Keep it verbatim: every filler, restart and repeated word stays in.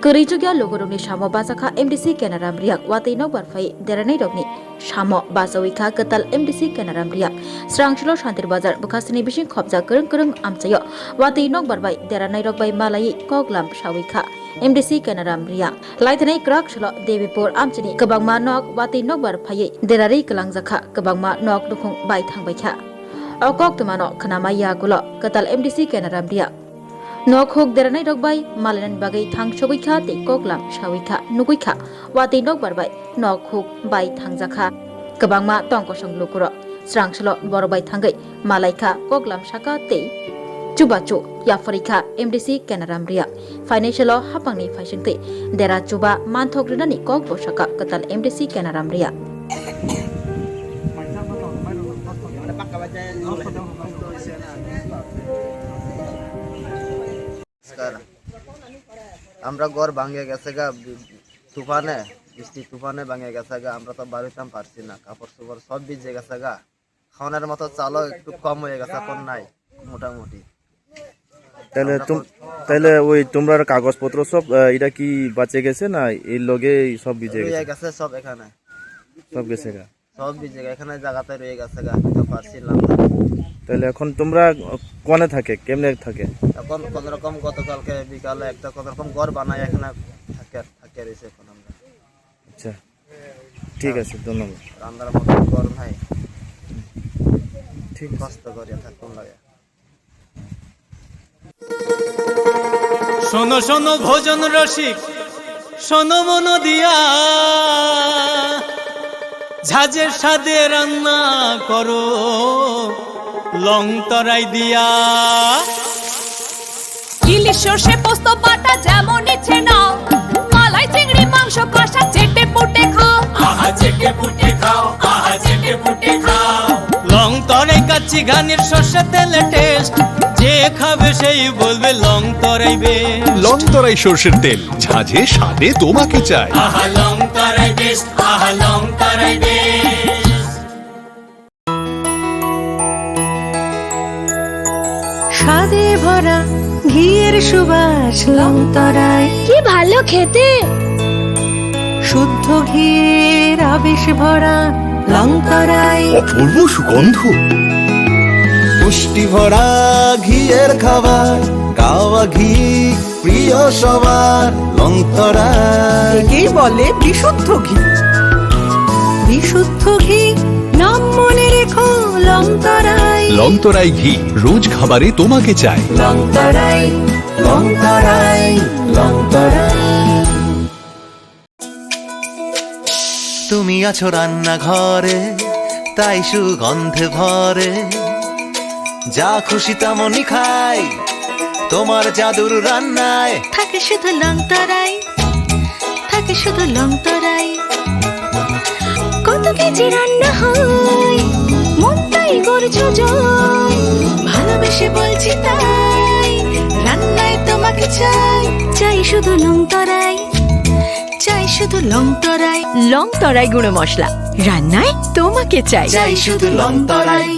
Kwrwi chukya lugurokni samo bachakha M D C Kenaram Riyak, watwi nokbar phai deranairokni samo bachawi kha kwtal M D C Kenaram Riyak. Srangsilo Shantir Bazar bwkhasini bising khopjak kwrwng kwrwng amchaio watwi nokbar bai deranairok bai malaiwi koklam sawi kha M D C Kenaram Riyak. Laithanai kwrak salo Debipur amchini kwbangma nok watwi nokbar phaiwi derarwi kwlangjakha, kwbangma nok nukhung bai thangbaikha. O koktwmano khwnama yagulo kwtal M D C Kenaram Riyak nok huk deranairok bai malainani bagwi thangsogwi kha tei koklam sawi kha, nugwi kha watwi nokbar bai nok huk bai thangjakha. Kwbangma tongkosong lukurok srangsalo borok bai thangwi malaikha, koklam saka tei chubachu yapharwi kha M D C Kenaram Riyak. Phainaisalo hapangni phaisingtwi dera chuba manthok rwnani kok bo saka kwtal M D C Kenaram Riyak. নমস্কার। আমরা ঘর ভাঙে গেছে গা বি-, তুফানে, বৃষ্টি তুফানে ভাঙে গেছে গা, আমরা তো বাড়িতাম পারছি না, কাপড় চোপড় সব ভিজে গেছে গা, খাওয়ানোর মতো চালও একটু কম হয়ে গেছে, এখন নাই মোটামুটি। তাহলে আমরা তুম-, এখন তাহলে ওই তোমরার কাগজপত্র সব, আহ, এটা কি বাঁচে গেছে না এর লগে সব ভিজে রয়ে গেছে? গেছে সব এখানে। সব গেছে গা? সব ভিজে গেছে, এখানে জায়গাতে রয়ে গেছে গা, আমি তো পারছিলাম না। তাহলে এখন তোমরা কোনে থাকে, কেমনে থাকে? এখন কোন রকম গতকালকে বিকালে একটা কোন রকম ঘর বানায় এখানে থাকে, থাকে রয়েছে এখন আমরা। আচ্ছা, ঠিক আছে, ধন্যবাদ। রান্নার মতো ঘর নাই, ঠিক আছে। কষ্ট করে থাকতাম লাগে। শোনো শোনো ভোজন রসিক, শোনো মন দিয়া, ঝাঁঝের স্বাদে রান্না করো লং তরাই দিয়া। ইলিশ সর্ষে পোস্ত বাটা যেমন ইচ্ছে নাও, মালাই চিংড়ি মাংস কষা চেটে পুটে খাও। আহা চেটে পুটে খাও, আহা চেটে পুটে খাও। লং তরাই কাচ্চি ঘানির সর্ষে তেলে টেস্ট, যে খাবে সেই বলবে লং তরাই বেস্ট। লং তরাই সর্ষের তেল, ঝাঁঝে স্বাদে তোমাকে চাই। আহা লং তরাই বেস্ট, আহা লং তরাই বেস্ট। স্বাদে ভরা ঘিয়ের সুবাস লং তরাই। কি ভালো খেতে! শুদ্ধ ঘিয়ের আবেশ ভরা লং তরাই। অপূর্ব সুগন্ধ। পুষ্টি ভরা ঘিয়ের খাবার, গাওয়া ঘি প্রিয় সবার লং তরাই। একেই বলে বিশুদ্ধ ঘি। বিশুদ্ধ ঘি, নাম মনে রেখো লং তরাই। লং তরাই ঘি, রোজ খাবারে তোমাকে চাই। লং তরাই, লং তরাই, লং তরাই। তুমি আছো রান্নাঘরে, তাই সুগন্ধে ভরে। যা খুশি তেমনই খাই, তোমার জাদুর রান্নায়। থাকে শুধু লং তরাই, থাকে শুধু লং তরাই। কত কেজি রান্না হয়, মনটাই করছো জয়। ভালোবেসে বলছি তাই, রান্নায় তোমাকে চাই। চাই শুধু লং তরাই, চাই শুধু লং তরাই। লং তরাই গুঁড়ো মশলা, রান্নায় তোমাকে চাই। চাই শুধু লং তরাই।